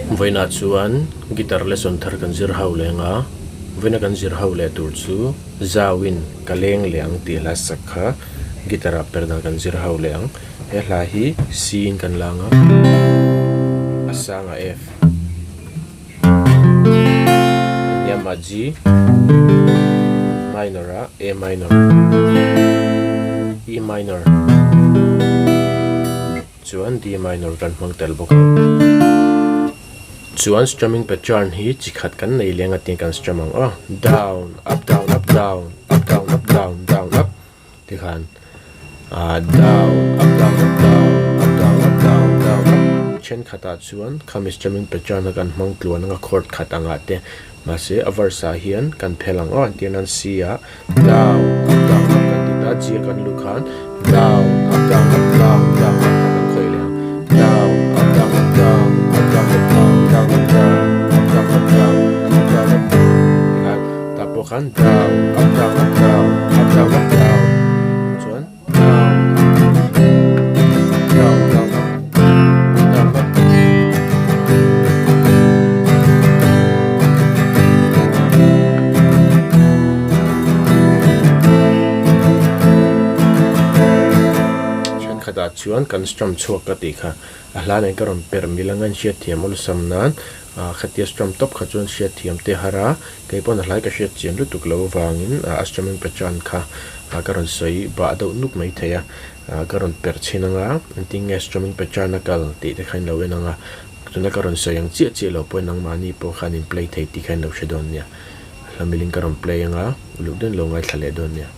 Vawiinah chuan guitar lesson thar kan zir ho leh anga, vawiina kan zir ho leh tur chu Zauin ka leng leh ang tih hla sak kha guitar ah per dan kan zir ho leh ang. He hla hi C in kan lang a, a sangah F, a hniamah G, minor ah A minor, E minor. Chuan D minor kan hmang tel bawk a. Chuan strumming pattern hi chi khat kan nei leng a tin kan strum ang aw. Down, up down up down, up down up down, down up tikhan ah down, up down up down, up down up down, down up. Thenkhatah chuan khami strumming pattern a kan hmang tluan anga chord khat angah te mahse a verse ah hian kan phel ang aw entir nan C ah down up down up kan ti ta G a kan luh khan down up down up down down up kha kan khawih leh ang down up down up down up down up down down up down up down up down up down up tikhan tah pawh khan down up down up down up down up down chuan Thenkhatah chuan kan strum chhuak ka tih kha a hla nen ka rawn perh mil anga in hriatthiam awlsam nan khatia strum tawp kha chuan hriatthiam te har a kei pawn a hlai ka hriat chian lutuk lo avangin a strumming pattern kha ka rawn sawi bah deuh nuk mai thei a ka rawn perh chhin anga engtin nge strumming pattern a kal tih te kha in lo en anga tuna ka rawn sawi ang chiah chiah lo pawhin nangmahni pawh khan in play thei tih kha in lo hre dawn nia hla milin ka rawn play anga uluk deuhin lo ngaithla leh dawn nia.